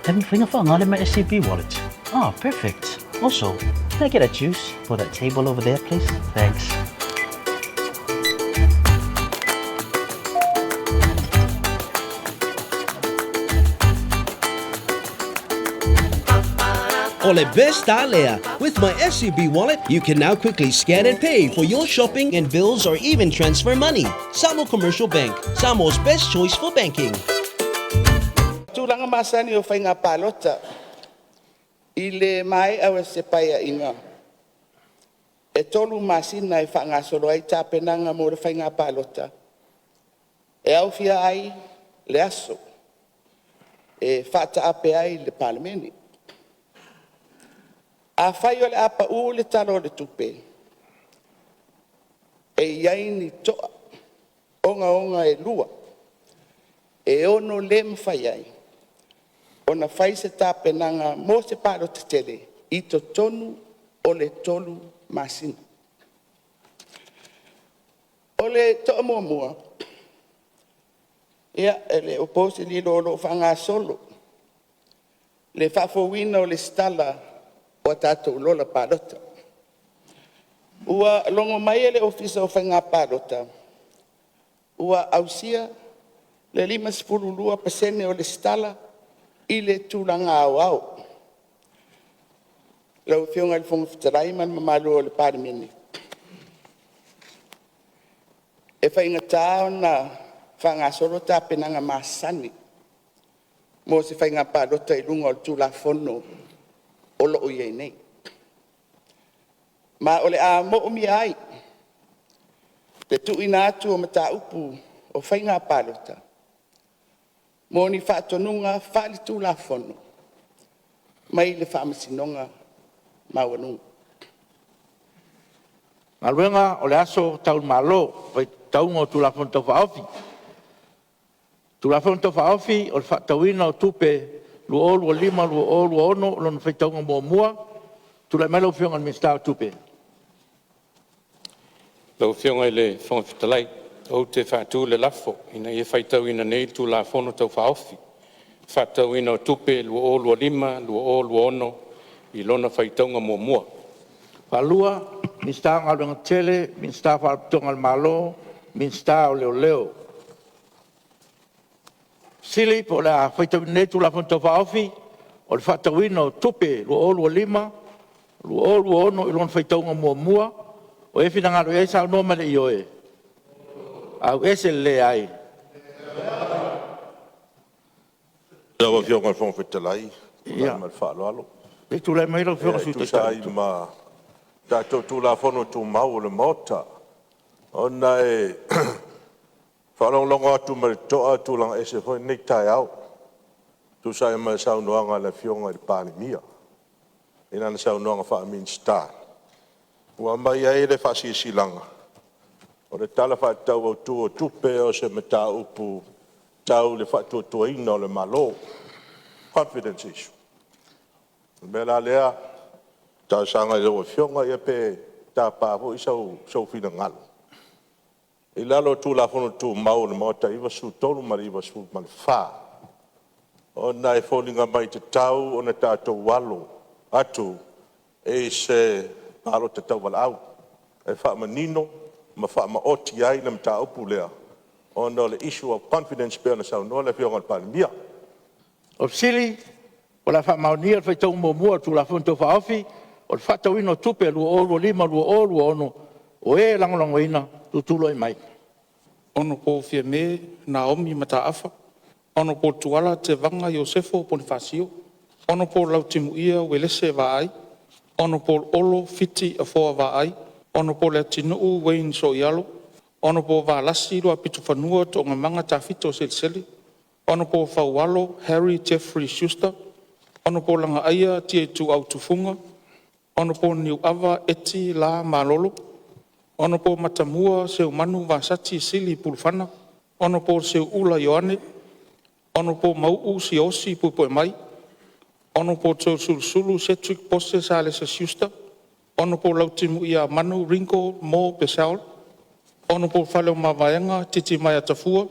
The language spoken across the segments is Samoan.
Le mafai ona faaaoga le my SCB wallet? Ah, perfect. Also, can I get a juice for that table over there, please? Thanks. O le best lea. With my SCB wallet, you can now quickly scan and pay for your shopping and bills or even transfer money. Samoa Commercial Bank, Samoa's best choice for banking. Tulaga masani o faiga palota i le maea o se Paeaiga, e 3 masina e faagasolo ai tapenaga mo le faiga palota, e aofia ai le aso e faataape ai le Palemene. Afai o le a pau le Tala o le Tupe, e i ai ni toa ogaoga e 2 e ono le mafai ai ona fai se tapenaga mo se palota tele i totonu o le 3 masina. O le toa muamua, ia e le o po se lilo o lo o faagasolo le faafouina o le resitala o a tatou lola palota. Ua logo mai e le Ofisa o Faiga Palota ua ausia le 52% o resitala i le tulaga aoao. Lau Afioga i le Fofoga Fetalai ma le mamalu o le Palemene, e faigata ona faagasolo tapenaga masani mo se faiga palota i luga o le Tulafono o lo o i ai nei. Ma o le a moomia ai le tuuina atu o mataupu o faiga palota mo ni faatonuga faale-Tulafono mai le Faamasinoga Maualuga. Galuega, o le aso Tau i le Malo, Faitauga o Tulafono Tau Faaofi. Tulafono Tau Faaofi o le Faatatauina o Tupe 2025/2026 Lona faitauga muamua. Tulai mai lau Afioga i le Minisita o Tupe. Lau Afioga i le Fofoga Fetalai, ou te faatu le lafo, Ina ia faitauina nei le Tulafono Tau Faaofi o le Faatatauina o Tupe 2025/2026 i lona faitauga muamua. Minisita o Galuega Tetele, Minisita o Faalapotopotoga a le Malo, Minisita o Leoleo. O le a faitauina nei le Tulafono Tau Faaofi o le Faatatauina o Tupe 2025/2026 i lona faitauga muamua. O i ai se finagalo e saunoa mai i le ioe? Auese le leai. Lau Afioga i le Fofoga Fetalai ma le faaaloalo. Se i tulai mai lau Afioga i le Sui E tusa Taitai. ai ma tatou Tulafono Tumau a le Maota, ona e faalogologo atu ma le totoa e tulaga ese foi lenei taeao e tusa ai ma le saunoaga a le Afioga i le Palemia i lana saunoaga faa-Minisita ua aumai ai le faasilasilaga, o le Tala Faatatau Autu o Tupe, o se mataupu tau le faatuatuaina o le Malo, confidence issue. O le mea la lea e talosaga i lau Afioga pe tapa foi sou finagalo i lalo o Tulafono Tumau a le Maota 93 ma le 94, ona e foliga mai e tatau ona tatou alo atu i se palota tauvalaau e faamanino ma faamaoti ai le mataupu lea, ona o le issue of confidence e pei ona saunoa le Afioga i le Palemia. O le fesili o le a faamaonia le faitauga muamua o le Tulafono Tau Faaofi o le Faatatauina o Tupe 2025/2026, o e lagolagoina, tutulai mai. Hon Fiame Naomi Mataafa. Hon Tuala Tevaga Iosefo Ponifasio. Hon Lautimuia Uelese Vaai. Hon Olo Fiti Afoa Vaai. Hon Leatinuu Wayne Sooialo. Hon Valasi Luapitofanua Toogamaga Tafito Selesele. Hon Faualo Harry Jeffrey Schuster Hon Lagaaia Tiaituau Tufuga. Hon Niuava Eti L Malolo. Hon Matamua Seumanu Vasati Sili Pulufana. Hon Seuula Ioane. Hon Mauu Siaosi Puepuemai. Hon Toeolesulusulu Cedric Pose Salesa Schuster. Hon Lautimuiamanu Ringo M. Purcell. Hon Faleomavaega Titimaea Tafua.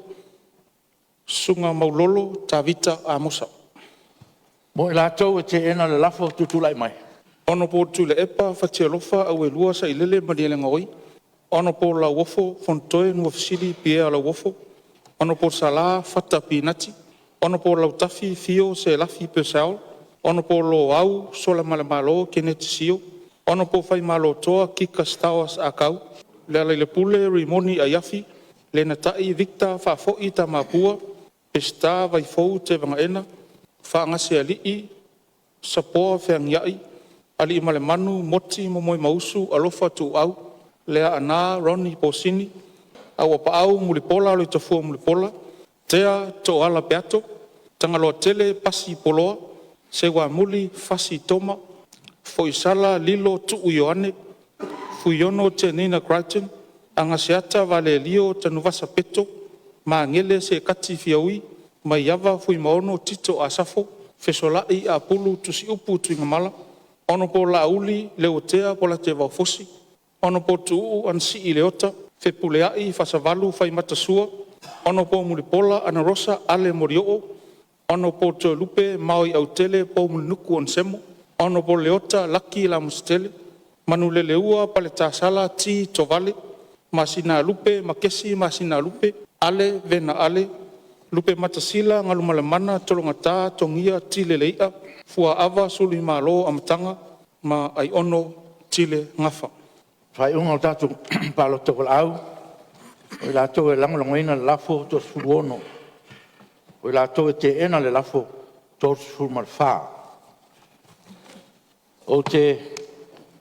Susuga Maulolo Tavita Amosa. Mo i latou e teena le lafo, tutulai mai. Honourable Tuilaepa Fatialofa Auelua Sailele Malielegaoi. Honourable Lauofo Fonotoe Nuafesili Pierre Lauofo. Honourable Sala Fata Pinati. Honourable Lautafi Fio Selafi Purcell. Honourable Loau Solamalemalo Keneti Sio. Honourable Faimalotoa Kika Stowers Ah Kau. LEALAILEPULE Rimoni Aiafi. Lenatai Victor Faafoi Tamapua. Peseta Vaifou Tevagaena. Faagasealii Sapoa Feagiai. Aliimalemanu Moti Momoemausu Alofa Tuuau. Leaana Ronnie Posini. Auapaau Mulipola Aloitafua Mulipola. Tea Tooala Peato. Tagaloatele Pasi Poloa. Seuamuli Fasi Toma. Foisala Lilo Tuu Ioane. Fuiono Tenina Crichton. Agaseata Valelio Tanuvasa Peto. Magele Seekati Fiaui. Maiava Fuimaono Tito Asafo. Fesolai Apulu Tusiupu Tuigamala. Honourable Laauli Leuatea Polataivao Fosi. Honourable Tuuu Anasii Leota. Fepuleai Faasavalu Faimata Sua. Honourable Mulipola Anarosa Ale Molioo. Honourable Toelupe Maoi Autele Poumulinuku Onesemo. Honourable Leota Laki Lamositele. Manuleleua Paletasala T. Tovale. Masinalupe Makesi Masinalupe. Ale Vena Ale. Lupematasila Galumalemana Tologata Togia Tile Lei'a, Fuaava Suluimalo Amataga ma Aiono Tile Gafa. Faaiuga o le tatou Palota Tauvalaau, o i latou e lagolagoina le lafo, e toasefuluono; o i latou e teena le lafo, e 34. Ou te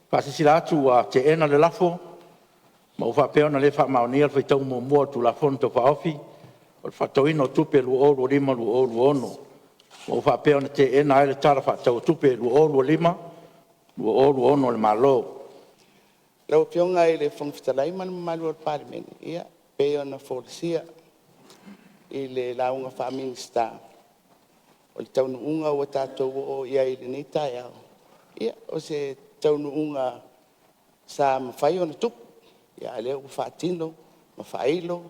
faasilasila atu ua teena le lafo ma ua faapea ona le faamaonia le faitauga muamua o le Tulafono Tau Faaofi o le Faatatauina o Tupe 2025/2026 ma ua faapea ona teena ai le Tala Faatatau o Tupe 2025/2026 a le Malo. Lau Afioga i le Fofoga Fetalai ma le mamalu o le Palemene, ia, e pei ona folasia i le lauga faa-Minisita, o le taunuuga ua tatou oo i ai i lenei taeao, ia, o se taunuuga sa mafai ona tupu, a o lea ua faatino ma faailo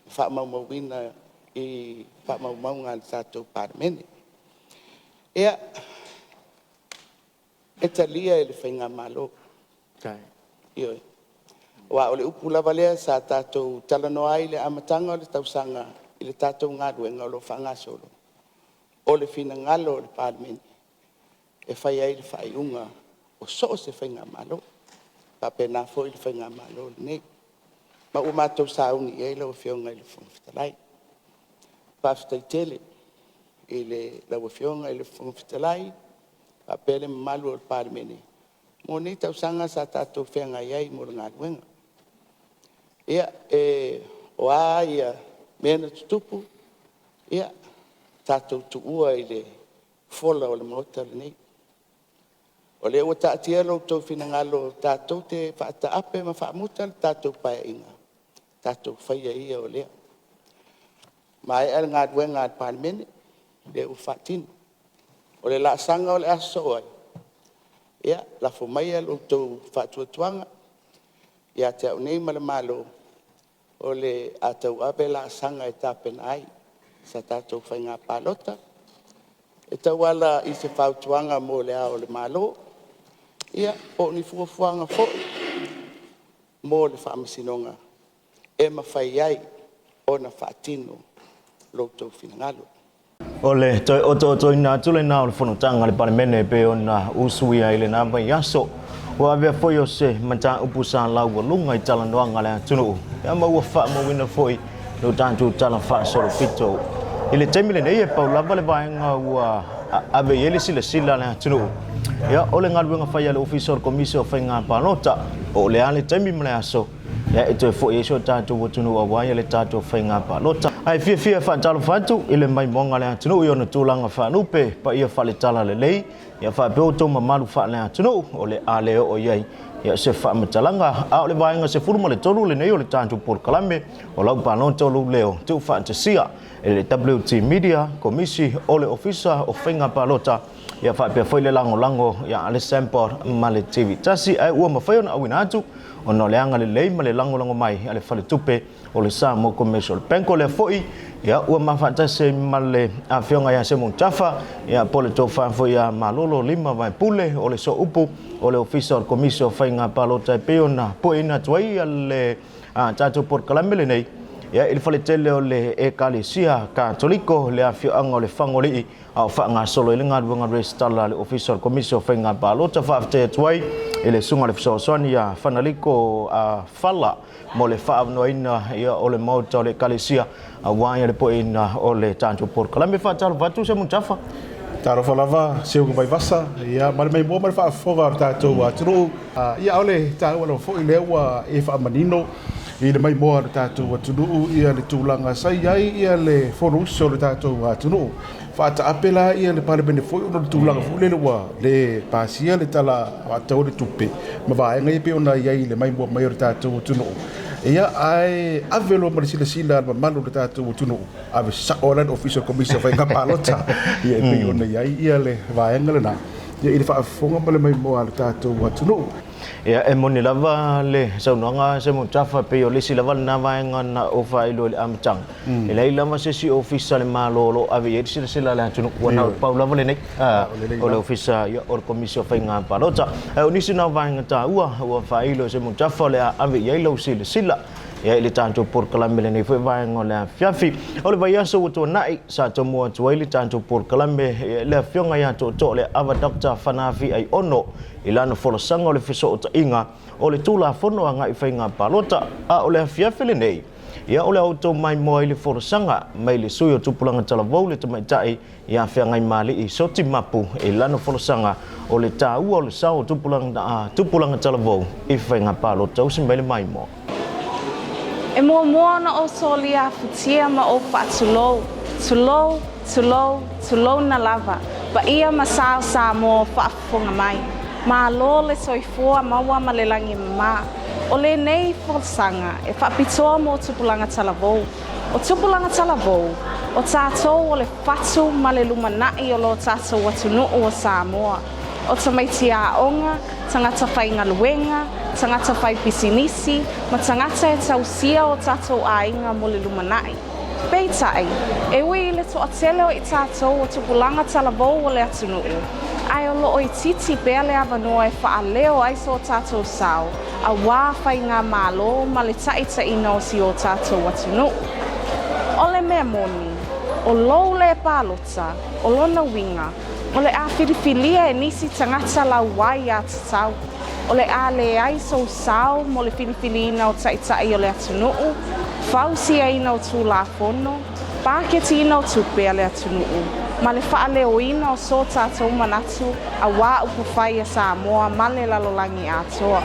ma faamaumauina i faamaumauga a le tatou Palemene. Ia, e talia e le faigamalo, ioe. Aua o le upu lava lea sa tatou talanoa ai i le amataga o le tausaga i le tatou galuega o lo o faagasolo, o le finagalo o le Palemene e fai ai le faaiuga o so o se faigamalo, e faapena foi le faigamalo lenei. Ma ua matou sauni i ai lau Afioga i le Fofoga Fetalai. Faafetai tele i lau Afioga i le Fofoga Fetalai faapea le mamalu o le Palemene mo nei tausaga sa tatou feagai ai mo le galuega. Ia, o a mea na tutupu, ia tatou tuua i le fola o le Maota lenei. O lea ua taatia lo outou finagalo tatou te faataape ma faamuta le tatou Paeaiga, tatou faia ia o lea. Maea le galuega a le Palemene, lea ua faatino. O le laasaga o le a sosoo ai, ia, lafo maia lo outou faatuatuaga ia te au nei ma le Malo, o le a tauave laasaga e tapena ai sa tatou faiga palota e tauala i se fautuaga mo Le Ao o le Malo, ia po o ni fuafuaga foi mo le Faamasinoga e mafai ai ona faatino lo outou finagalo. O le toe otootoina atu lena o le fonotaga a le Palemene e pei ona usuia ai lena vaiaso. Ua avea foi o se mataupu sa laualuga i talanoaga a le atunuu, ia ma ua faamauina foi lo tatou tala faasolopito. I le taimi lenei e pau lava le vaega ua ave i ai le silasila a le atunuu, ia o le galuega fai a le Ofisa o le Komisi o Faiga Palota, po o le a le taimi ma le aso ia e toe foi ai si o tatou atunuu aua le tatou faiga palota. Ae fiafia e faatalofa atu i le maimoaga a le atunuu i ona tulaga faalupe, paia faaletala lelei, ia faapea outou mamalu faale-atunuu o le a le oo i ai ia se faamatalaga. A o le vaega 13 lenei o le tatou polokalame o lau palota o lou leo tuufaatasia e le WT Media, Komisi o le Ofisa o Faiga Palota, ia faapea foi le lagolago ia a le Sempod ma le TV tasi, ae ua mafai ona auina atu ona o le agalelei ma le lagolago mai a le Faletupe o le Samoa Commercial Bank. O lea foi Ia, ua mafaatasi ai ma le Afioga ia Semo Tafa, ia, po o le Tofa foi ia Malolo Lima Vaepule, o le Sooupu o le Ofisa o le Komisi o Faiga Palota e pei ona pueina atu ai le tatou polokalame lenei, ia, i le faletele o le Ekalesia Katoliko, le afioaga o le Fagolii, a o faagasolo ai le galuega resitala a le Ofisa o le Komisi o Faiga Palota. Faafetai atu ai i le Susuga i le Fesoasoani ia Fanaliko Fala mo le faaavanoaina ia o le Maota o le Ekalesia aua ia le pueina o le tatou polokalame. Faatalofa atu Semutafa. Talofa lava Seuga Vaivasa, ia ma le maimoa ma le faafofoga o le tatou atunuu. Ia o le taua lava foi lea ua e faamanino i le maimoa o le tatou atunuu ia le tulaga sa i ai ia le Fonousu o le tatou atunuu. Faataape la ia le Palemene foi ona o le tulaga foi lele ua le pasia le Tala Faatatau o le Tupe ma vaega ia e pei ona i ai i le maimoa mai o le tatou atunuu. Ia ae ave loa ma le silasila a le mamalu o le tatou atunuu, ave sao lava i le Ofisa o le Komisi o Faiga Palota ia e pei ona i ai ia le vaega lena ia i le faafofoga ma le maimoa a le tatou atunuu. Ia, e moni lava le saunoaga a Semutafa, pei o le isi lava lena vaega na ou faailoa i le amataga. E leai lava se isi ofisa a le Malo o lo o ave i ai le silasila a le atunuu, ua na o le pau lava lenei o le Ofisa o le Komisi o Faiga Palota. Ae o nisi na o vaega taua ua faailo e Semutafa o le a ave i ai lau silasila ia i le tatou polokalame lenei foi vaega o le afiafi. O le vaiaso ua tuanai, sa tomua atu ai le tatou polokalame i le Afioga ia Tootooleaava Doctor Fanafi Aiono i lana folasaga o le fesootaiga o le Tulafono agai faiga palota. A o le afiafi lenei, ia o le a outou maimoa i le folasaga mai le sui o Tupulaga Talavou le tamaitai ia Feagaimali'i Soti Mapu i lana folasaga o le taua o le sao o Tupulaga, Tupulaga Talavou i faiga palota. Usi mai le maimoa. E muamua ona ou solia afutia ma ou faatulou, tulou, tulou, tulouna lava, paia ma sa o Samoa o faafofoga mai. Malo le soifua maua ma le lagi mama. O lenei folasaga e faapitoa mo Tupulaga Talavou. O Tupulaga Talavou, o tatou o le fatu ma le lumanai o lo tatou atunuu o Samoa. O tamaiti aoga, tagata faigaluega, tagata fai pisinisi, ma tagata e tausia o tatou aiga mo le lumanai. Peitai, e ui i le toatele o i tatou o tupulaga talavou o le atunuu, ae o lo o itiiti pea le avanoa e faaleo ai so tatou sao auā faigamalo ma le taitaiina o si o tatou atunuu. O le mea moni, o lou le palota, o lona uiga, o le a filifilia e nisi tagata lau aiatatau, o le a leai sou sao mo le filifiliina o taitai o le atunuu, fausiaina o Tulafono, paketiina o tupe a le atunuu, ma le faaleoina o so tatou manatu auā upufai a Samoa ma le lalolagi atoa.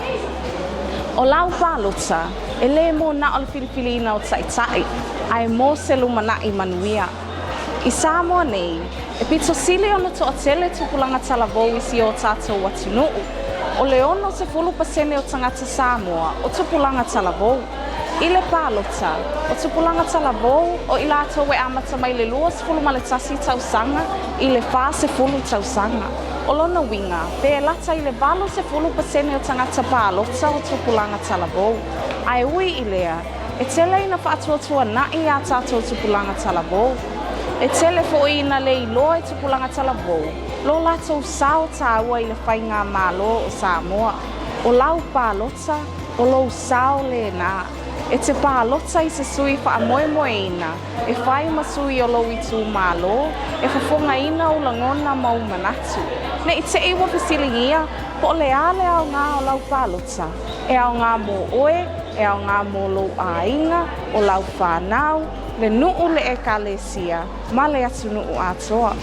O lau palota, e le mo na o le filifiliina o taitai, ae mo se lumanai manuia. I Samoa nei, e pito sili ona toatele tupulaga talavou i si o tatou atunuu. O le 60% o tagata Samoa o tupulaga talavou. I le palota, o tupulaga talavou o i latou e amata mai le 21 tausaga i le 40 tausaga. O lona uiga, pe lata i le 80% o tagata palota o tupulaga talavou. Ae ui i lea, e tele ina faatuatuana'i a tatou tupulaga talavou. E tele foi ina le iloa e tupulaga talavou lo latou sao taua i le faigamalo o Samoa. O lau palota, o lou sao lena. E te palota i se sui faamoemoeina e fai ma sui o lou itumalo e fofogaina ou lagona ma ou manatu. Ne i te i ua fesiligia po o le a le aoga o lau palota. E aoga mo oe, e aoga mo lou aiga, o lau fanau, le nuu le ekalesia, ma le atunuu atoa.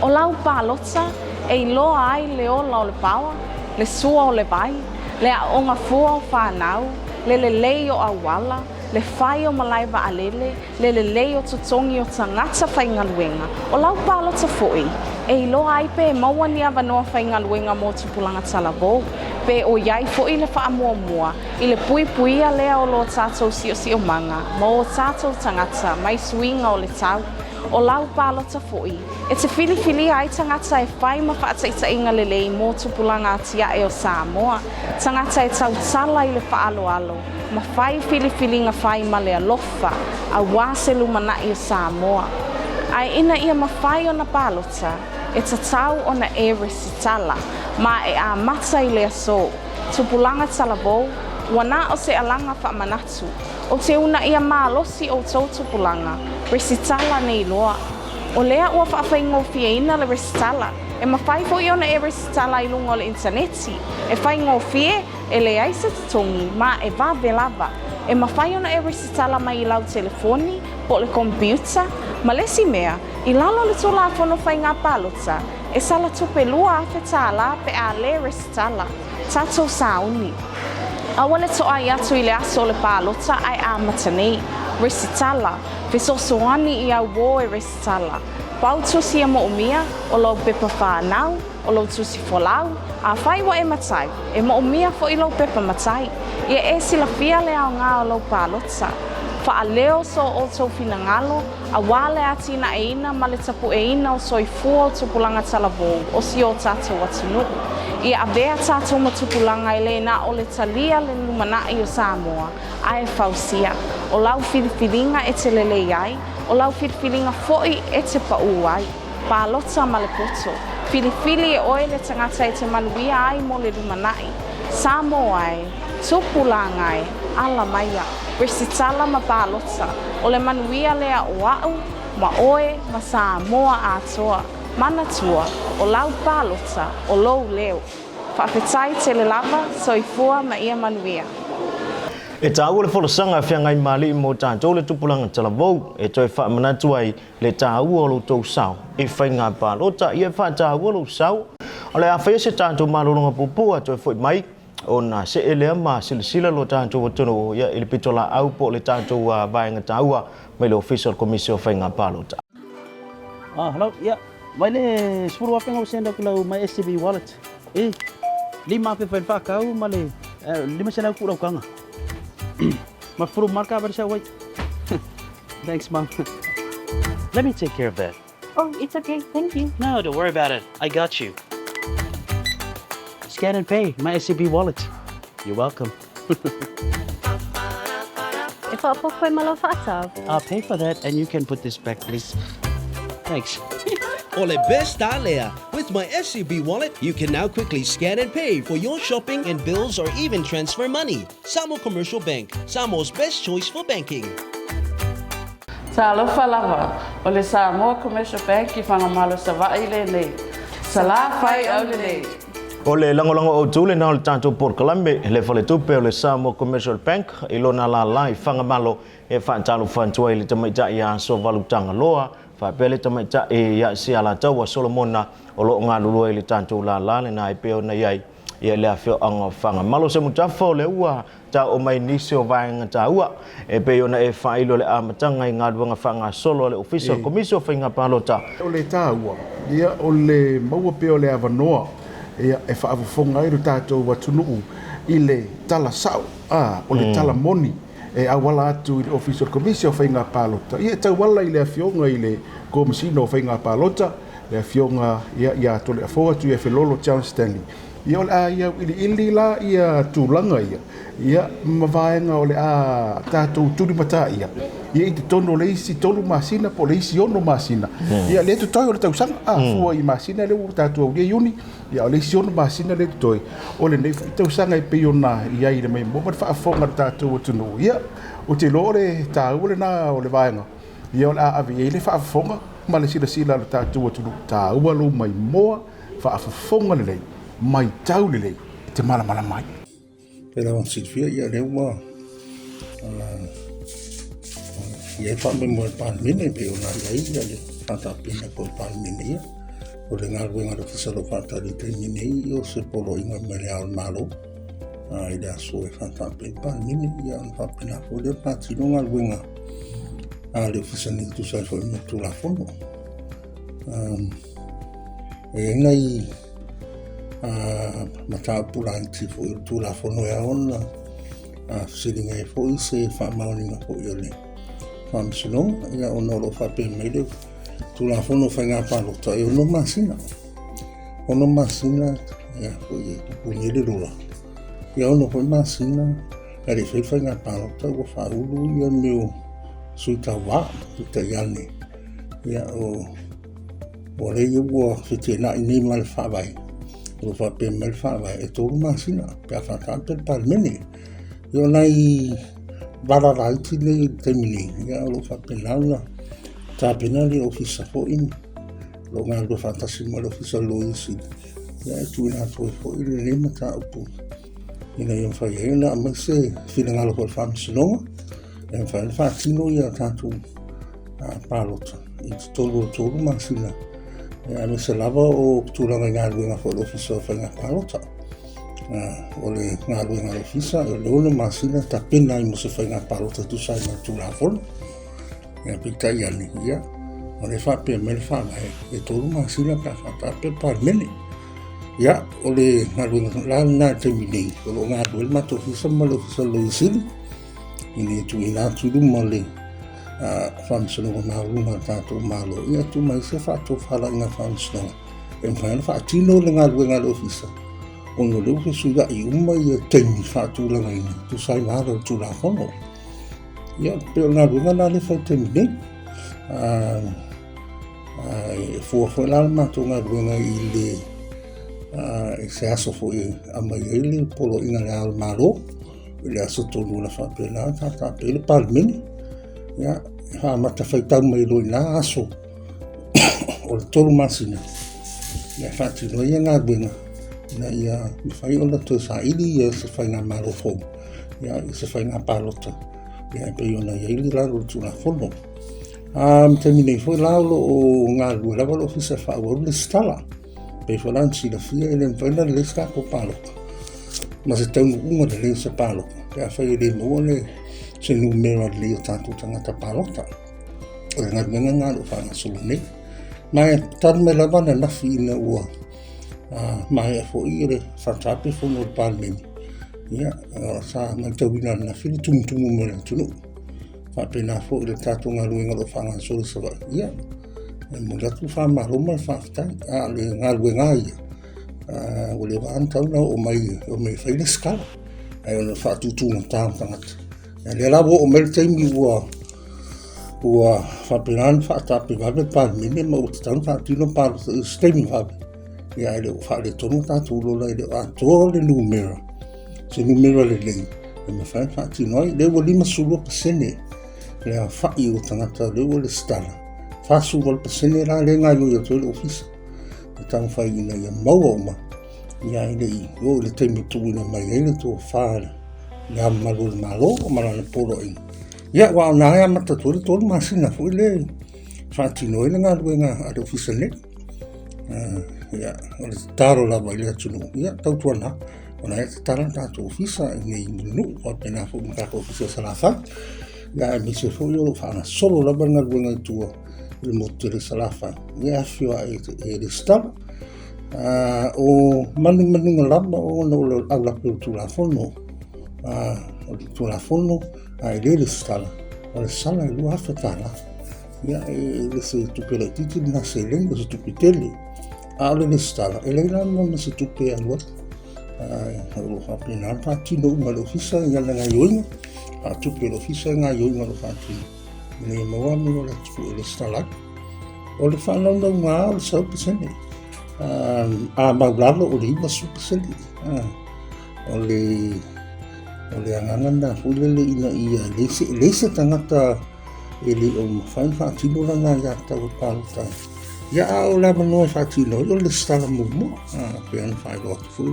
O lau palota e iloa ai le ola o le paoa, le sua o le vai, le aooga fua o fanau, le lelei o auala, le fai o malae vaalele, le lelei o totogi o tagata faigaluega. O lau palota foi, e iloa ai pe maua ni avanoa faigaluega mo tupulaga talavou, pe o i ai foi le faamuamua i le puipuia lea o lo tatou siosiomaga ma o tatou tagata mai suiga o le tau. O lau palota foi, e te filifilia ai tagata e fai ma faataitaiga lelei mo tupulaga atiae o Samoa, tagata e tautala i le faaaloalo ma fai filifiliga fai ma le alofa auā se lumanai o Samoa. Ae ina ia mafai ona palota, e tatau ona e resitala, ma e amata i le aso. Tupulaga talavou, ua na o se alaga faamanatu. Ou te uunaia malosi outou tupulaga, resitala nei loa. O lea ua faafaigofieina le resitala, e mafai foi ona e resitala i luga o le initaneti, e faigofie, e leai se totogi, ma e vave lava. E mafai ona e resitala mai i lau telefoni, po o le komepiuta. Ma le isi mea, i lalo o le Tulafono Faiga Palota, e sala tupe $2,000 pe a le resitala. Tatou sauni. Aua le toai atu i le aso o le palota ae amata nei. Resitala. Fesoasoani i au uō e resitala. Pau tusi e moomia, o lou pepa whānau, o lou tusi folau, afai ua e matai, e moomia foi lou pepa matai. Ia e silafia le aoga o lou palota. Faaleo so outou finagalo, auā le atinaeina ma le tapueina o soifua o tupulaga talavou o si o tatou atunuu. Ia avea tatou ma tupulaga e le na o le talia le lumanai o Samoa, ae fausia. O lau filifiliga e te lelei ai, o lau filifiliga foi e te paū ai. Palota ma le poto. Filifili e oe le tagata e te manuia ai mo le lumanai. Samoa e, tupulaga e, ala maia. Resitala ma palota. O le manuia lea o au, ma oe, ma Samoa atoa. Manatua, o lau palota, o lou leo. Faafetai tele lava, soifua ma ia manuia. E taua le folasaga a feagai ma alii mo tatou le tupulaga talavou e toe faamanatu ai le taua o lo outou sao i faiga palota. Ia e faataua lou sao. O le a faia se tatou malologa puupuu a toe foi mai ona see lea ma silasila lo tatou atunuu ia i le pitolaau po o le tatou vaega taua mai le Ofisa o le Komisi o Faiga Palota. Ah, hello, yeah. Mai le 10,000 ua send aku lau my SCB wallet. E, 5,000 fai le whakau ma le 500 ku lau kanga. Ma furu marka bari sa wai. Thanks, Mom. Let me take care of that. Oh, it's okay. Thank you. No, don't worry about it. I got you. Scan and pay, my SCB wallet. You're welcome. E whaapoko e malo whaatau. I'll pay for that and you can put this back, please. Thanks. O le best lea. With my SCB wallet, you can now quickly scan and pay for your shopping and bills or even transfer money. Samoa Commercial Bank, Samoa's best choice for banking. Talofa lava, o le Samoa Commercial Bank i Fagamalo Savaii lenei. Salā fai aulelei. O le lagolago autu lena o le tatou polokalame, le faletupe o le Samoa Commercial Bank i lona lālā i Fagamalo e faatalofa atu ai i le tamaitai ia Asovalu Tagaloa faapea le tamaitai ia Sialataua Solomona o lo o galulue i le tatou lālā lena e pei ona i ai ia le afioaga o Fagamalo. Semutafa o lea ua taoo mai nisi o vaega taua e pei ona e faailo le amataga i galuega faagasolo a le Ofisa o le Komisi o Faiga Palota. O le taua, ia, o le maua pea o le avanoa ia, e faafofoga ai lo tatou atunuu i le tala sao, a, o le tala moni e auala atu i le Ofisa o le Komisi o Faiga Palota, ia, e tauala i le Afioga i le Komesina o Faiga Palota, le Afioga ia, ia Toleafoa Tuiafelolo John Stanley. Ia, o le a ia auiliili la ia tulaga ia, ia ma vaega o le a tatou tulimatā ia, ia i totonu o le isi 3 masina po o le isi 6 masina. Ia lea totoe o le tausaga, a fua i masina lea ua tatou aulia Iuni, ia o le isi 6 masina lea totoe o lenei foi tausaga e pei ona i ai i le maimoa ma le faafofoga a le tatou atunuu. Ia, ou te iloa o le taua lena o le vaega, ia o le a ave i ai le faafofoga ma le silasila a le tatou atunuu, taua lou maimoa, faafofoga lelei, matau lelei e te malamalama ai. Pei lava ona silafia, ia lea ua i ai faamoemoe o le Palemene pei ona i ai ia le faatapena foi o le Palemene ia. O le galuega a le Ofisa o lo o faatali i le taimi nei o se poloaiga mai le Ao o le Malo i le aso e faataape ai le Palemene, ia ona faapena foi lea ona faatino galuega a le Ofisa nei e tusa ai foi ma le Tulafono. E i ai nai mataupu laiti foi o le Tulafono e ao ona fesiliga ai foi se faamaoniga foi o le Faamasinoga, ia ona o lo o faapea mai le Tulafono o Faiga Palota e 6 masina. 6 masina ia foi e pupuni ai le lola. Ia 6 foi masina ae le i fai le faiga palota ua faaulu ia mea o sui tauva, peitai ane ia o ua lea ua feteenai nei ma le faavae. O lo o faapea mai le faavae e 3 masina pe a faataape le Palemene. Ia o nai vala laiti nei i le taimi nei, ia o lo o faapena ona tapena le ofisa foi o lo o galulue faatasi ma le Ofisa o le Loia Sili, ia e tuuina atu ai foi lenei mataupu ina ia mafai ai ona aumai se finagalo foi o le Faamasinoga e mafai ona faatino ia tatou palota i totonu o le 3 masina, aemaise lava o tulaga i galuega foi a le Ofisa o Faiga Palota. O le galuega a le Ofisa, o le 6 masina tapena ai mo se faiga palota e tusa ai ma le Tulafono. Ia peitai ane, ia, o lea e faapea mai le faavae, e 3 masina pe a faataape le Palemene. Ia, o le galuega la lena i le taimi nei, o lo o galulue le matou ofisa ma le Ofisa o le Loia Sili, ina ia tuuina atu i luma le Faamasinoga Maualuga a le tatou Malo, ia tuu mai se faatofalaiga a le Faamasinoga e mafai ona faatino le galuega a le Ofisa, ona o lea ua fesuiai uma ia taimi faatulagaina e tusa ai ma ala o le Tulafono. Ia, pei o le galuega lena lea e fai i le taimi nei. E fua foi la le matou galuega i le i se aso foi e aumai ai le poloaiga a Le Ao o le Malo, i le aso tonu na faapena ona faataape ai le Palemene. Ia, e faamata faitau mai loa i na aso o le 3 masina, ia e faatino ai ia galuega ina ia mafai ona toe saili ia se faigamalo fou, ia i se faiga palota, ia e pei ona i ai le lalo o le Tulafono. A ma taimi nei foi la o lo o galulue lava le ofisa e faaauau le lesitala. Pei foi la ona silafia e le mafai ona lelei se tatou palota ma se taunuuga lelei o se palota pe afai e le maua le se numera lelei o tatou tagata palota. O le galuega lena o lo o faagasolo nei. Ma e talu mai lava ananafi ina ua maea foi le faataape fono a le Palemene, ia, sa matauina ananafi le tumutumu mai o le atunuu. Faapena foi le tatou galuega o lo o faagasolo i Savaii, ia, e momoli atu le faamalo ma le faafetai. A o le galuega lava ia, ua leva lava ona tatau ona oo mai e fai le resitala, ae ona o le faatutugata o tagata. Ia lea la ua oo mai le taimi ua faapena ona faataape vave le Palemene ma ua tatau ona faatino palota i se taimi vave, ia ae le o faaletonu tatou lola e le o atoa le numera, se numera lelei e mafai ona faatino ai. O lea ua 52% le aofai o tagata o lea ua resitala, 48% la lea e gaoioi atu ai le ofisa e taumafai ina ia maua uma, ia ae le i oo i le taimi e tuuina mai ai le tofa i Le Ao Mamalu o le Malo ma lana poloaiga. Ia, aua o lena e amata atu ai le 3 masina foi lea e faatino ai le galuega a le ofisa nei. Ia, o le tatalo lava i le atunuu, ia tautuana, o la e tatala le tatou ofisa i inei i Mulinuu, faapena foi ma le tatou ofisa i Salafai. Ia, aemaise foi o lo o faagasolo lava le galuega i tua i le motu tele i Salafai, ia e afifio ae e resitala. O manumanuga lava ona o le aulape o le Tulafono, o le Tulafono a e le resitala, o le sala e $2,000. Ia, e le se tupe laitiiti lena seleni, o se tupe tele. A o le resitala, e leai la ma se tupe e alu ai. O lo o faapena ona faatino uma e le ofisa i ana gaoioiga, faatupe e le ofisa gaoioiga o lo o faatino, ina ia maua amio o le atunuu e resitala ai. O le faanaunauga lava o le 100%. A maulalo o le 90%. O le o le agaga lena foi lele ina ia leai se tagata e le o mafai ona faatino lana aiatatau e palota ai. Ia, a o le avanoa e faatino ai o le resitala muamua. Pei ona faailoa atu foi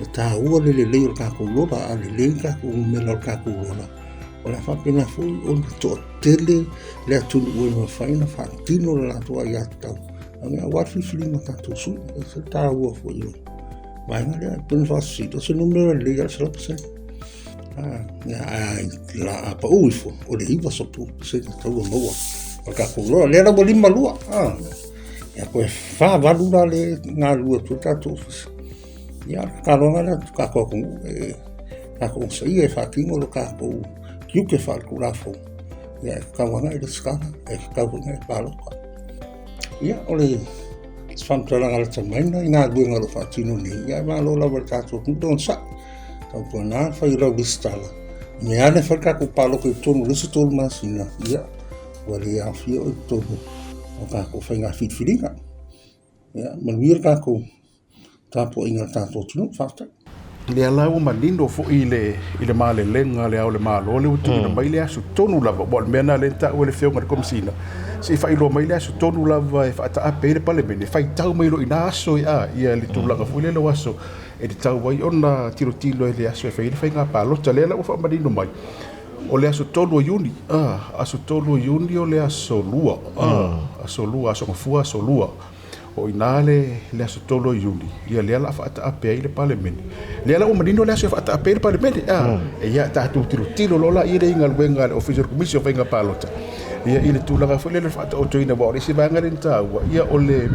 le taua le lelei o le tatou lola. A lelei le tatou numera o le tatou lola, o le a faapena foi ona toatele le atunuu e mafai ona faatino le latou aiatatau aua le filifiliga o tatou sui. E ese le taua foi o le vaega lea. Pei ona faasisili, o se numera lelei lava le 100%. Ae a pau ifo, o le 90% e tatau ona maua o le tatou lola. O lea la ua 52, ia toe 48 la lea e galulue atu ai le tatou ofisa. Ia, o le tataloga lea i le tatou atunuu, e tatou onosaia e faatino lo tatou tiute faaletulafono, ia e tatau lava ona e resitala, e tatau foi ona e palota. Ia, o le se faamatalaga lata mai lena i galuega o lo o faatino nei, ia ae malo lava i le tatou atunuu le onosai. Tautuana fai o lau resitala, i mea ane fai le tatou palota i totonu o le isi 3 masina, ia, ua le aofia oe i totonu o tatou faiga filifiliga. Ia, manuia le tatou tapuaiga a le tatou atunuu. Faafetai. Lea la ua manino foi i le, i le malelega a le Ao o le Malo lea ua tuuina mai le aso tonu lava, aua o le mea lena lea na taua e le Afioga i le Komesina, se i faailoa mai le aso tonu lava e faataape ai le Palemene, faitau mai loa i na aso ia, ia le tulaga foi lele o aso e tatau ai ona tilotilo i le aso e fai ai le faiga palota. Lea la ua faamanino mai, o le aso 3 o Iuni, aso 3 o Iuni o le aso Lua, aso Lua, aso Gafua, aso Lua. O i ina le le aso 3 o Iuni, ia lea la faataape ai le Palemene. Lea la ua manino le aso e faataape ai le Palemene. A, e ia tatou tilotilo loa la i le galuega a le Ofisa o le Komisi o Faiga Palota. Ia i le tulaga foi lea le faataotoina aua o le isi vaega lea na taua, ia o le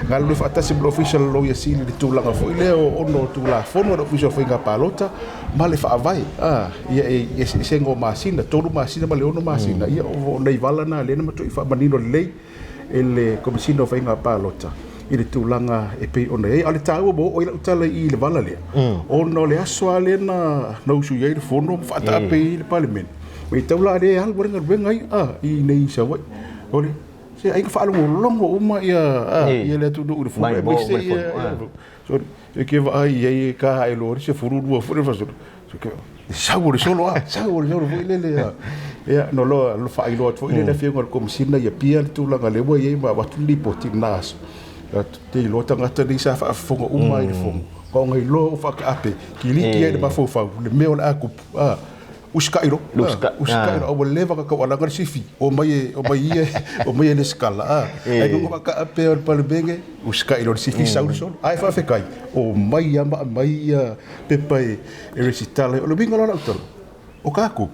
galulue faatasi ma le Ofisa o le Loia Sili i le tulaga foi lea o ono Tulafono a le Ofisa o Faiga Palota ma le Faavae. A, ia e eseesega o masina, 3 masina ma le 6 masina, ia o nai vala na lea na matuai faamanino lelei e le Komesina o Faiga Palota i le tulaga e pei ona i ai. A o le taua ua oo ai lau tala i le vala lea, ona o le aso lava lea na usu i ai le Fono ma faataape ai le Palemene, matau la lea e alu ai le galuega ia i inei i Savaii. O le se ai na faalogologo uma ia ia le atunuu i le Fono aemaise ia sorry, e ke vaai i ai e ka ae loa le 12 foi le fasolo. Sau o le solo a, sau o le solo foi lele a. Ia, no loa lo faailoa atu foi lele afioga i le Komesina ia pia le tulaga lea ua i ai ma avatu le lipoti i lena aso. Te iloa tagata nei sa faafofoga uma i le fono. Ona iloa o faataape, kiliki ai i le mafaufau le mea o le a tupu. Usikai loa, usikai loa, ua leva ona taualaga le sifi, omai e, omai ia, omai e resitala, a. Ae nonofo faataape o le Palemene, usikai loa le sifi, sau le solo. Ae faafetai, omai lava ma aumai ia pepa e resitala ai. O le uiga la o lau tala, o tatou,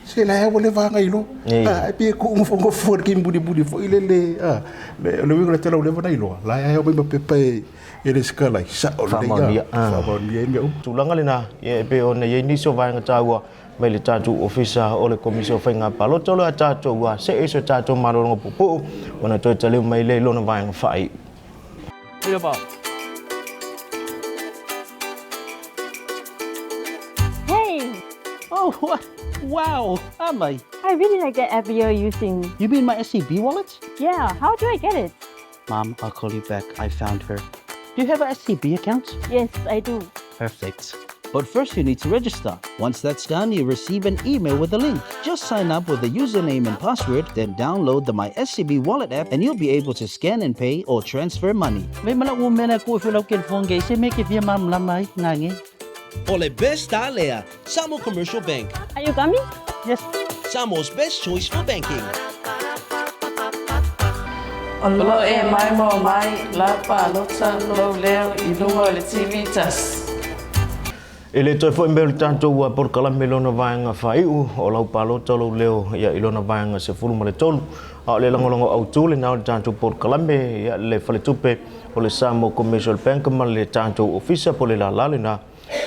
se la ua leva ona iloa, ae pei e tuunofonofo i le taimi mulimuli foi lele, a. O le uiga o le tala ua leva ona iloa, la e omai ma pepa e resitala ai, sao lelei lava, faamaonia ai mea uma. Tulaga lena, e pei ona i ai nisi o vaega taua mai le tatou Ofisa o le Komisi o Faiga Palota, o le a tatou see i so tatou malologa puupuu ona toe taliu mai lea i lona vaega faaiu. Hey! Oh, wow! Amai. I really like the app you're using. You mean my SCB wallet? Yeah, how do I get it? Mom, I'll call you back. I found her. Do you have a SCB account? Yes, I do. Perfect. But first you need to register. Once that's done, you receive an email with a link. Just sign up with a username and password, then download the My SCB Wallet app and you'll be able to scan and pay or transfer money. O le best lea, Samoa Commercial Bank. Are you coming? Yes. Samoa's best choice for banking. O lo o e maimoa mai lau palota lou leo i luga o le TV tasi. E le toe foi mai o le tatou polokalame i lona vaega faaiu o lau palota lou leo ia i lona vaega 13, a o le lagolago autu lena o le tatou polokalame ia le faletupe o le Samoa Commercial Bank ma le tatou ofisa po le lala lena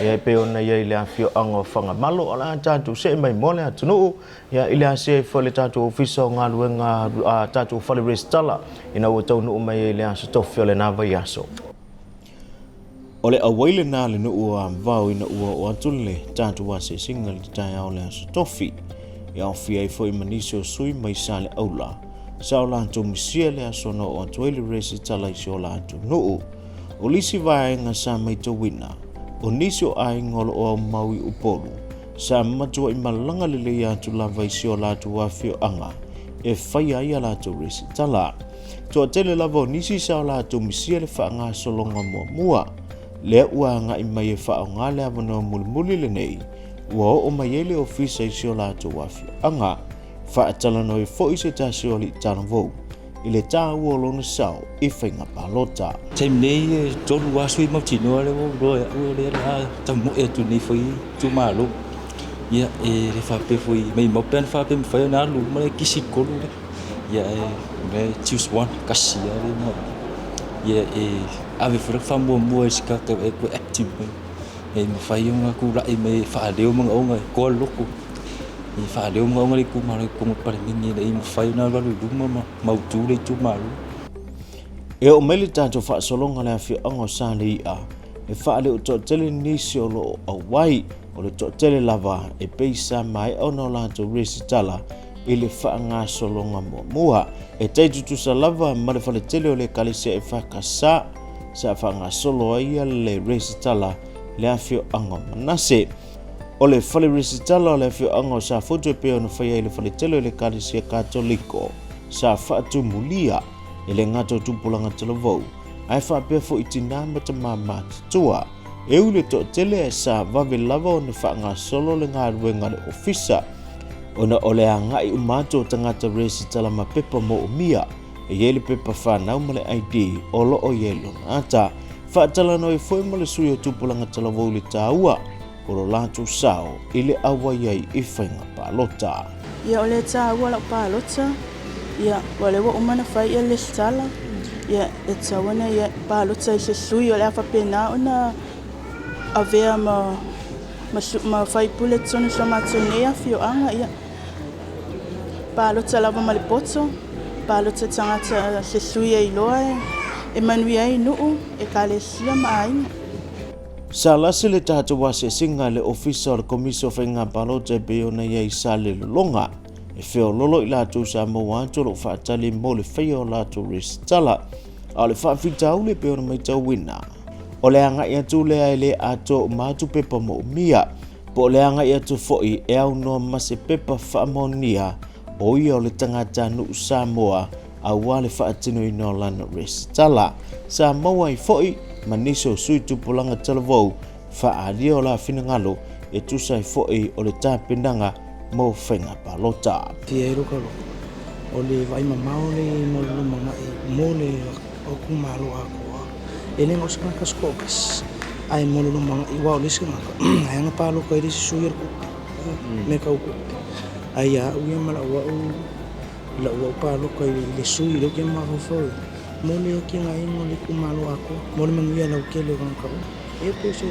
ia e pei ona i ai i le afioaga o Fagamalo. O le a tatou see mai mo le atunuu ia i le asia ifo i le tatou ofisa o galuega a tatou fale resitala ina ua taunuu mai ai i le aso tofi o lena vaiaso. O le auai lena a le nuu o Avao ina ua oo atu le tatou asiasiga i le taeao o le aso tofi. E aofia ai foi ma nisi o sui mai Saleaula. Sa o latou misia le aso na oo atu ai le resitala i si o latou nuu. O le isi vaega sa maitauina, o nisi o aiga o lo o aumau i Upolu, sa matuai malaga lelei atu lava i si o latou afioaga e faia ai a latou resitala. Toatele lava o nisi sa o latou misia le faagasologa muamua, lea ua agai mai e faaaoga le avanoa mulimuli lenei ua oo mai ai le ofisa i si o latou afioaga. Faatalanoa ai foi se tasi o alii talavou i le taua o lona sao i faiga palota. Taimi nei e 3 aso i mautinoa lea ua ou iloa e au o lea o le a tamoe atu nei foi i itumalo. Ia e le faapea foi maimau pe ana faapea e mafai ona alu uma le kisi 3 lea. Ia e mea e choose one, tasi lava lea na ia e ave foi le faamuamua i se tagata e active mai e mafai ona tulai mai e faaleo manaoga e toa le loto. E faaleo manaoga o le itumalo i totonu o le Palemene ina ia mafai ona alualu i luma ma mautu le itumalo. E oo mai le tatou faasologa o le afioaga o Saleia, e faaleo toatele nisi o lo o auai, o le toatele lava e pei sa maea ona o latou resitala i le faagasologa muamua. E tai tutusa lava ma le faletele o le Ekalesia EFKS sa faagasolo ai le resitala le afioaga o Manase. O le fale resitala o le afioaga o Safotu e pei ona faia i le faletele o le Ekalesia Katoliko sa faatumulia e le gata o tupulaga talavou ae faapea foi tinā ma tamā matutua. E ui le toatele ae sa vave lava ona faagasolo le galuega a le ofisa ona o le agai uma atu o tagata resitala ma pepa moomia e i ai le pepa fanau ma le ID o lo o i ai lona ata. Faatalanoa ai foi ma le sui o Tupulaga Talavou i le taua o lo latou sao i le auai ai i faiga palota. Ia o le taua lau palota, ia ua lea ua uma ona fai ia le lesitala, ia e tatau ona ia palota i se sui o le a faapena ona avea ma ma faipule totonu o si o matou nei afioaga, ia palota lava ma le poto, palota tagata se sui e iloa e manuia ai nuu, ekalesia ma aiga. Sa lasi le tatou asiasiga i le Ofisa o le Komisi o Faiga Palota e pei ona i ai sa le lologa e feololo i latou sa maua atu o lo o faatali mo le faia o latou resitala. A o le faafitauli e pei ona matauina, o le agai atu lea e le atoa uma atu pepa moomia, po o le agai atu foi e aunoa ma se pepa faamaonia o ia o le tagatanuu Samoa aua le faatinoina o lana resitala. Sa maua ai foi ma nisi o sui tupulaga talavou faaalia o la finagalo e tusa ai foi o le tapenaga mo faiga palota. Fia ai lou o le vaai mamao le mo le lumanai mo le itumalo atoa. E le na o se tagata se toatasi, ae mo le lumanai, aua o le isi tagata, e ana palota i le isi sui o le tupe, mea tau tupe. Ae ia au ia ma lau au lau au palota i le sui lea ou te mafaufau i ai, mo le atinaeina o le itumalo atoa, mo le manuia lautele o tagata uma. Ia pei o se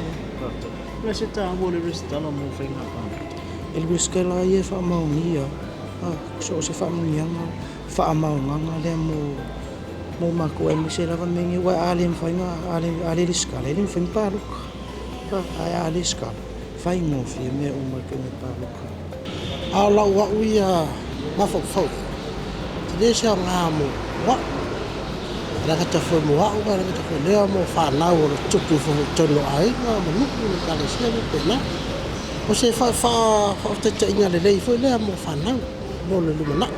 O le a se taua o le resitala mo faiga palota? E le resitala ia e faamaonia, so o se faamaoniaga, faamaonaga lea mo matou aemaise lava mea nei, aua a le mafai ona, a le resitala, e le mafai ona palota. Ae a resitala, faigofie mea uma i le taimi e palota ai. A o lau au ia mafaufau, e tele se aoga mo au. E le gata foi mo au, ae le gata foi lea mo fanau o lo o tutupu ifo foi i totonu o aiga ma nuu ma ekalesia ma faapena. O se faataitaiga lelei foi lea mo fanau mo le lumanai.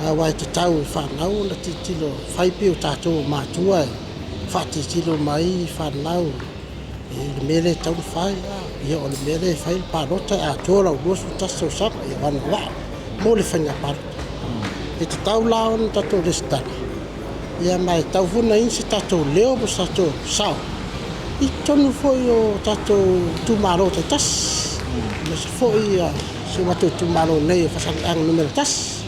Aua e tatau i fanau ona tilotilo, fai pei o tatou o matua e faatilotilo mai fanau i le mea lea e tatau ona fai. Ia o le mea lea e fai le palota e atoa lau 21 tausaga ia agavaa mo le faiga palota. E tatau la ona tatou resitala, ia ma e tatau foi ona i ai se tatou leo ma se tatou sao i totonu foi o tatou itumalo taitasi, aemaise foi si o matou itumalo nei o Faasaleleaga Nu.1.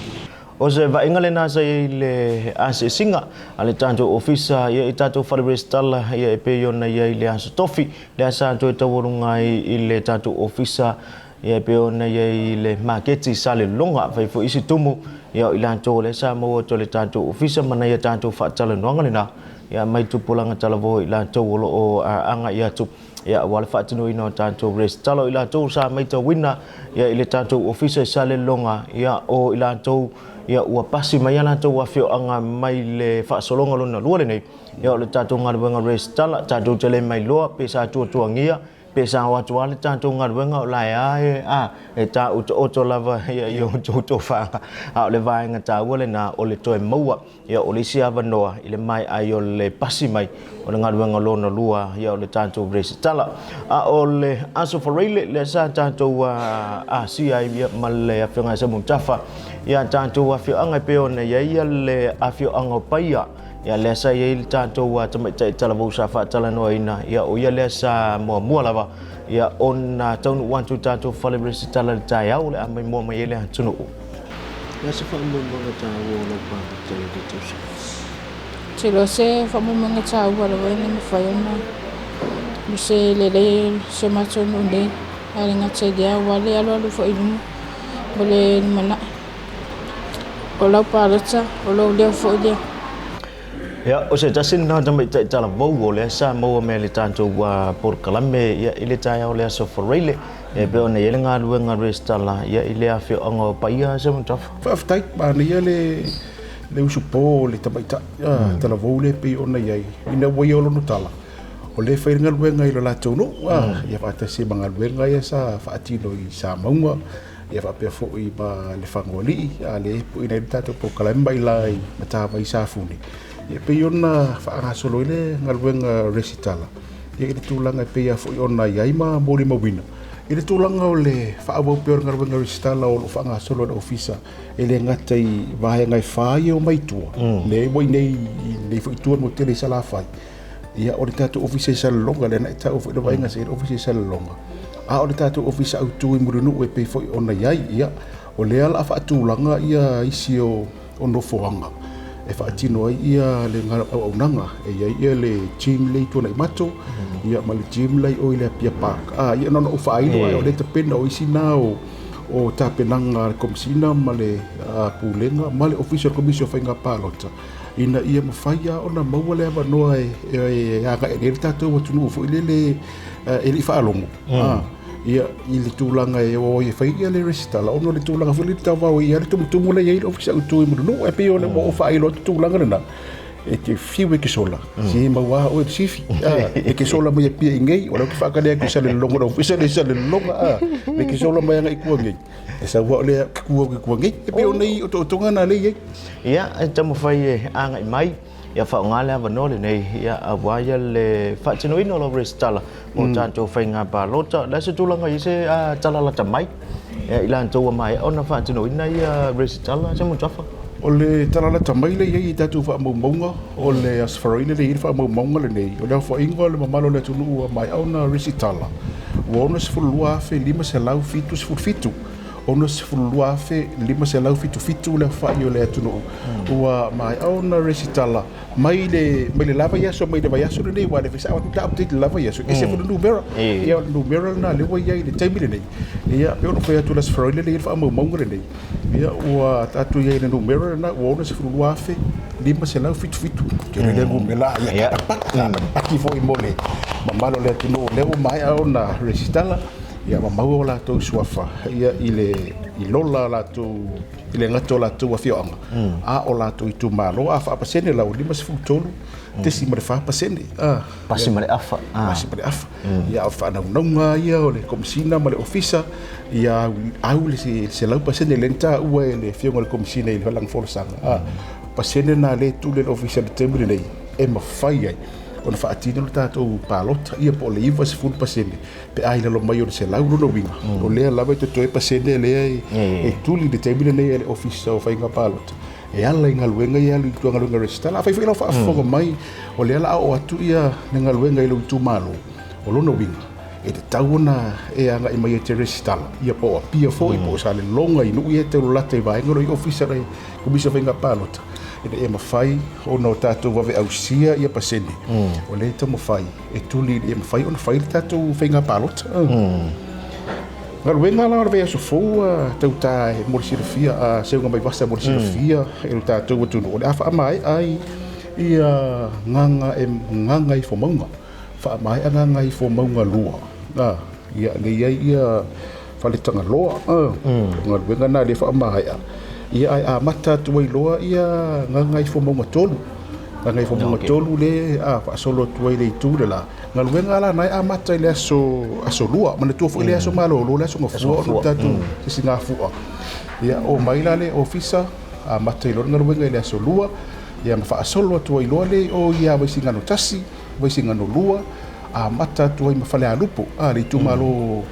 O se vaaiga lena sa i ai i le asiasiga a le tatou ofisa ia i tatou fale resitala ia e pei ona i ai le Aso Tofi lea sa toe taualuga ai i le tatou ofisa ia e pei ona i ai i le maketi sa le lologa fai foi isi tumu ia o i latou o lea sa maua atu e le tatou ofisa ma nai a tatou faatalanoaga lena ia mai tupulaga talavou i latou o lo o agai atu ia aua le faatinoina o tatou resitala. O i latou sa maitauina ia i le tatou ofisa i Salelologa, ia o i latou ia ua pasi mai a latou afioaga mai le faasologa lona lua lenei, ia o le tatou galuega resitala, tatou te le mailoa pe sa tuatuagia pe sa o atu lava le tatou galuega o la e a e a e taotaoto lava ia i outou tofaga, a o le vaega taua lena o le toe maua Ia, o le isi avanoa i le maea ai o le pasi mai o le galuega lona lua, ia o le tatou resitala. A o le Aso Faraile lea sa tatou asia ai ia ma le Afioga ia Samutafa ia tatou afioaga e pei ona i ai le afioaga o Paia, ia lea sa i ai le tatou tamaitai talavou sa faatalanoaina, ia o ia lea sa muamua lava ia ona taunuu atu i tatou fale resitala i le taeao o le a maimoa mai ai le atunuu. O le a se faamoemoega taua o lau palota i lenei tausaga? Ou te iloa se faamoemoega taua lava e le mafai ona mo se lelei o si o matou nuu nei, ae le gata i lea aua le alualu foi i luma mo le lumanai. O lau palota, o lou leo foi lea. Ia, o se tasi lena tamaitai talavou o lea sa maua mea i le tatou polokalame ia, i le taeao o le Aso Faraile, e pei ona i ai le galuega resitala ia, i le afioaga o Paia Seumanutafa. Faafetai, manaia le usupo o le tamaitai talavou lea pei ona i ai, ina ua ia o lona tala, o lea e fai le galuega i lo latou nuu, ia faatasi ma galuega ia sa faatino i Samauga, ia faapea foi ma le Lefagaoalii, a lea e puina ai le tatou polokalame mai la i Matavai Safune, ia pei ona faagasolo ai le galuega resitala, ia i le tulaga e pei foi ona i ai ma molimauina i le tulaga o le faaauau pea o le galuega resitala o lo o faagasolo e le ofisa, e le gata i vaega e fa ia o mai tua, le ua i nei foi tua mo tele i Salafai, ia o le tatou ofisa i Salelologa, lea na e taua foi le vaaiga sa i le ofisa i Salelologa, a o le tatou ofisa autu i Mulinuu e pei foi ona i ai, ia o lea la faatulaga ia isi o nofoaga e faatino ai ia le auaunaga, e i ai ia le gym le i Tuanaimato, ia ma le gym le i le Apia Park. Ia na ona ou faailo ai o le tapena o isi na o tapenaga a le Komesina ma le Pulega ma le Ofisa o le Komisi o Faiga Palota, ina ia mafai ona maua le avanoa e agai ai le tatou atunuu foi lele e le i faalogo. Ia i le tulaga e o ai e fai ia le resitala, ona o le tulaga foi lele tauvao ai le tumutumu le i ai le ofisa autu i Mulinuu, e pei o le ua ou faailo atu tulaga lena, e te fiu e ke sola, si maua oe le sifi, e ke sola mai e pia i nei, o lea ou te faakalea atu i Salelologa, le ofisa le i Salelologa, e ke sola mai agai i tua nei, e sau au lea ke kua ke kua nei, e pei o nei otootoga na lea i ai. Ia, e taumafai e agai mai, ia faaaoga le avanoa lenei, ia aua ia le faatinoina o lau resitala mo tatou faiga palota. Le se tulaga i se tala lata mai ia, i latou ua maea ona faatinoina ia resitala Seumanutafa? O le tala lata mai le i ai i tatou faamaumauga, o le Aso Faraile le i ai le faamaumauga lenei, o le aofaiga o le mamalu o le atunuu ua maea ona resitala, ua 62,577. 62,577 le aofai o le atunuu ua maea ona resitala mai le lava vaiaso mai le vaiaso lenei, ua le fai sao atu ta update le lava vaiaso, ese foi le numera, ia o le numera lena lea ua i ai i le taimi lenei, ia pei ona fai atu le Aso Faraile le i ai le faamaumauga lenei, ia ua tatou i ai i le numera lena ua 62,577. Tele le numera, ia tapaki foi mo le mamalu o le atunuu lea ua maea ona resitala, ia ma maua o latou suafa ia i le i lola latou i le gata o latou afioaga, a o latou itumalo, a faapasene lau 53.4%. Pasi ma le afa. Pasi ma le afa. Ia o faanaunauga ia o le Komesina ma le Ofisa, ia au le 100% le taua e le afioga o le Komesina i le lana folasaga. Pasene na le tule le Ofisa le taimi lenei e mafai ai ona faatino le tatou palota, ia po o le 90% pe ai lalo mai o le 100 lona uiga, o lea lava e totoe pasene lea e tuli le taimi lenei e le Ofisa o Faiga Palota e ala i galuega ia alu i tua galuega resitala. Afai foi lau faafofoga mai o lea la oo atu ia le galuega i lou itumalo, o lona uiga e tatau ona e agai mai e te resitala, ia po o Apia foi, po o Salelologa, i nuu ia e taulalata i vaega o lo o i ofisa le Komisi o Faiga Palota, ina ia mafai ona o tatou vaveausia ia pasene, o lea e taumafai e tuli ia mafai ona fai le tatou faiga palota. Galuega la o le vaiaso fou tauta e mo le silafia, Seuga mai Vasa mo le silafia e le tatou atunuu, o le a faamaea ai ia Gagaifomauga, faamaea Gagaifomauga 2, ia le i ai ia Faletagaloa, galuega na le faamaea, ia ai amata atu ai loa ia Gagaifomauga 3. Gagaifomauga 3 le faasolo atu ai le itu le la. Galuega la nai amata i le aso lua, manatua foi le aso malolo, le aso gafua o tatou sisigafua. Ia o mai la le ofisa amata i loa galuega i le aso lua, ia ma faasolo atu ai loa le o ia Vaisigano 1, Vaisigano 2, amata atu ai ma Falealupo, le itumalo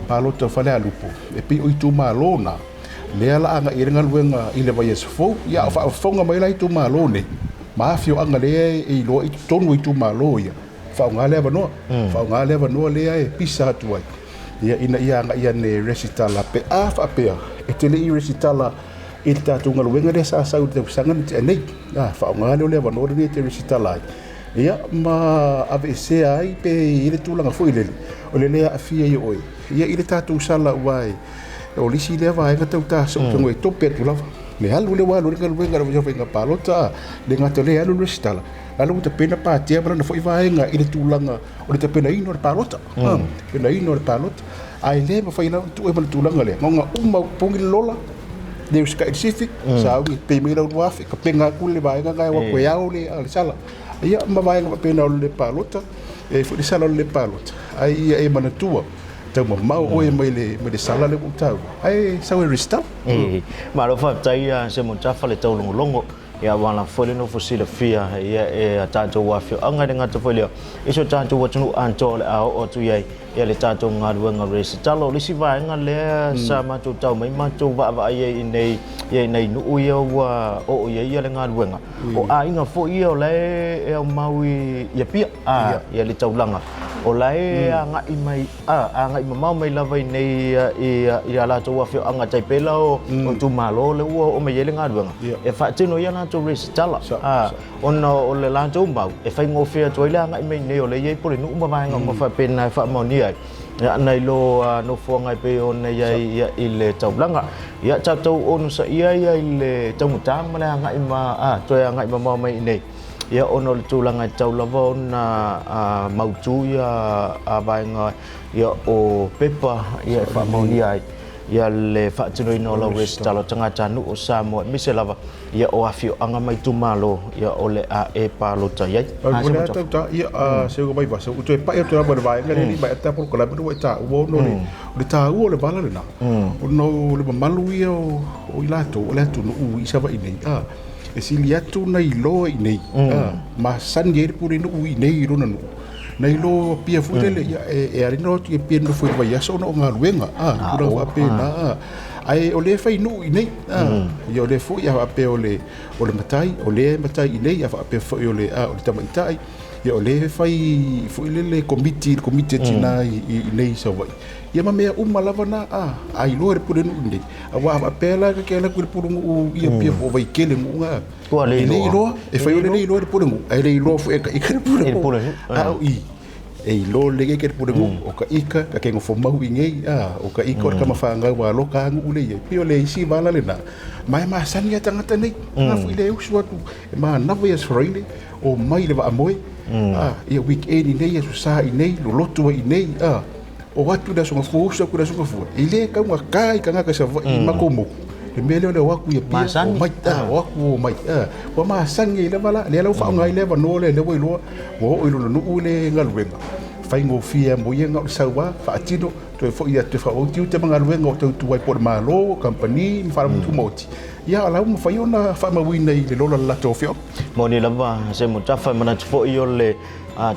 palota o Falealupo, e pei o itumalo na lea la agai i le galuega i le vaiaso fou, ia o faafofoga mai la itumalo nei, ma afioaga lea e iloa i totonu o itumalo ia, faaaoga le avanoa, faaaoga le avanoa lea e pisa atu ai, ia ina ia agai ane resitala pe a faapea e te le i resitala i le tatou galuega lea sa sau i le tausaga na tea nei, faaaoga lea o le avanoa lenei e te resitala ai, ia ma aveesea ai pe i le tulaga foi lele, o le lea aafia i oe, ia i le tatou sala ua e o lisi lea vaega tau ta so e tope atu lava. Le alu lea ua alu ai le galuega a le faiga palota, a le gata o lea e alu le resitala, a lea ua tapena patia ma lana foi vaega i le tulaga o le tapenaina o le palota, tapenaina o le palota. Ae le mafai la ona tuu ai ma le tulaga lea, na ona uma pogi le lola, le usitai i le sifi, sauni pay mai lau 2000, tapena atu le vaega lena e o atu e ao le sala. Ia ma vaega faapena o le palota, e i ai foi le sala o le palota, ae ia e manatua, taumamao oe mai le sala lea ua ou taua, ae sau e resitala. Malo faafetai Seumanutafa le taulogologo. Ia aua lava foi le nofo silafia ia e a tatou afioaga, e le gata foi lea i so tatou atunuu atoa o le a oo atu i ai ia le tatou galuega resitala. O le isi vaega lea sa matou tau mai matou vaavaai ai i nei ia i nai nuu ia ua oo i ai ia le galuega, o aiga foi ia o la e aumau i Apia ia le taulaga, o la e agai mai agai mamao mai lava i nei i a latou afioaga tai pei la o itumalo lea ua oo mai ai le galuega e faatino ai a latou resitala, ona o le latou mau e faigofie atu ai le agai mai nei o lea e i ai pulenuu ma vaega uma faapena e faamaonia ai nai lo nofoaga e pei ona i ai i le taulaga. Ia tatou onosaia ia i le taugata ma le agai ma toe agai mamao mai i nei, ia ona o le tulaga e tatau lava ona mautu ia vaega ia o pepa ia e faamaonia ai ia le faatinoina o lau resitala o tagatanuu o Samoa, aemaise lava ia o afioaga ma itumalo ia o le a e palota i ai. O le a tau ta ia se mai vasa u toe pai atu lava le vaega le mai ta polokalame ua e taua ona o le taua o le vala lena ona o le mamalu ia o i latou o le atunuu i Savaii nei e sili atu na iloa i nei masani ai le pulenuu i nei i lona nuu na iloa Apia foi lele ia e ala ona o atu i Apia e nofo i le vaiaso ona o galuega tulaga faapena ae o lea e fai nuu i nei ia o lea foi a faapea o le matai o lea e matai i nei a faapea foi o le tamaitai ia o lea e fai foi lele komiti le komiti a tina i nei i Savaii ia ma mea uma lava na a iloa e le pulenuu nei aua a faapea la ke alu atu i le pulenuu i Apia po o Vaitele nuu na e le iloa e fai o le le iloa e le pulenuu ae le iloa foi e ka ika le pulenuu a o i e iloa lelei ke le pulenuu o ka ika ka ke nofo mau i nei o ka ika o le tama fanau a loka nuu le ia pei o le isi vala lena ma e masani a tagata nei na foi le usu atu e manava ia Friday o mai le vaamoe ia weekend i nei aso sa i nei loloto ai i nei o atu le aso gafua usu atu le aso gafua e le taugata i tagata Savaii i matou motu le mea lea o le o atu i Apia o mai o atu o mai ua masani ai lava la lea la ua faaaoga ai le avanoa lea lea ua iloa ua oo i lona nuu le galuega faigofie mo ia na o le sau lava faatino toe foi atu e faaauau tiute ma galuega o tautua ai po o le Malo, kamupani ma faalapotopotoga tumaoti ia o la ua mafai ona faamauina i le lola o le latou afioaga. Moni lava Seumanutafa, e manatu foi o le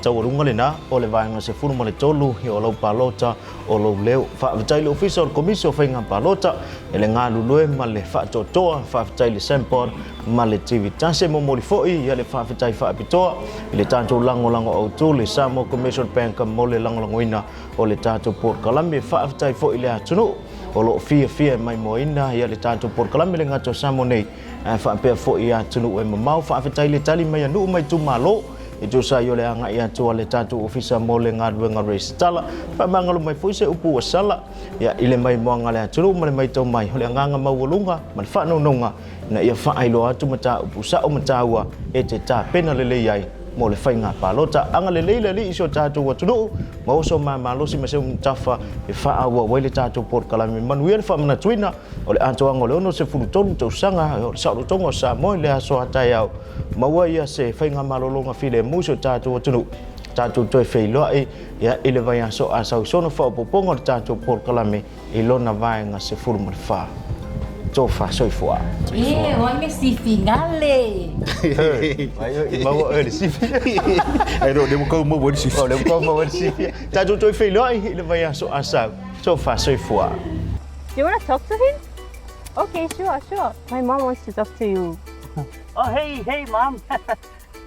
taualuga lena o le vaega 13 o lau palota o lou leo. Faafetai i le Ofisa o le Komisi o Faiga Palota i le galulue ma le faatoatoa. Faafetai i le SAMPOD ma le TV Tasi. E momoli foi le faafetai faapitoa i le tatou lagolago autu, le Samoa Commercial Bank mo le lagolagoina o le tatou polokalame. Faafetai foi i le atunuu o lo o fiafia e maimoaina le tatou polokalame le gata o Samoa nei, ae faapea foi i atunuu e mamao. Faafetai i le tali mai a nuu ma itumalo e tusa ai o le agai atu a le tatou ofisa mo le galuega resitala. Faamagalo mai foi se upu ua sala ia i le maimoaga a le atunuu ma le maitau mai o le agaga maualuga ma le faanonoga ina ia faailoa atu mataupu sao ma taua e te tapena lelei ai mo le faiga palota. Agalelei le Alii i si o tatou atunuu ma oso ma malosi ma Seumanutafa e faaauau ai le tatou polokalame. Manuia le faamanatuina o le atoaga o le 63 tausaga o le saolotoga o Samoa i le aso a taeao. Maua ia se faigamalologa filemu i si o tatou atunuu. Tatou toe feiloai ia i le vaiaso a sau sono faaopoopoga o le tatou polokalame i lona vaega 14. Tofa soifua. E, o le sifi gale. Ai, maua oe le sifi. Ai, le ua kau maua le sifi. O le ua kau maua le sifi. Tatou toe feiloai i le vaiaso a sau. Tofa soifua. Do you want to talk to him? Okay, sure, sure. My mom wants to talk to you. Oh, hey, hey, mom.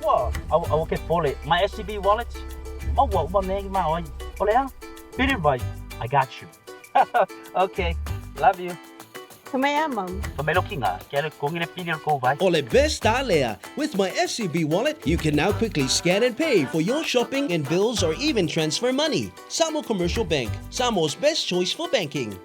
Whoa, I will get for it. My SCB wallet. Oh, what, what, man, ma, oh, yeah? I got you. Okay, love you. Mom. O le best alea. With my SCB wallet, you can now quickly scan and pay for your shopping and bills or even transfer money. Samoa Commercial Bank, Samoa's best choice for banking.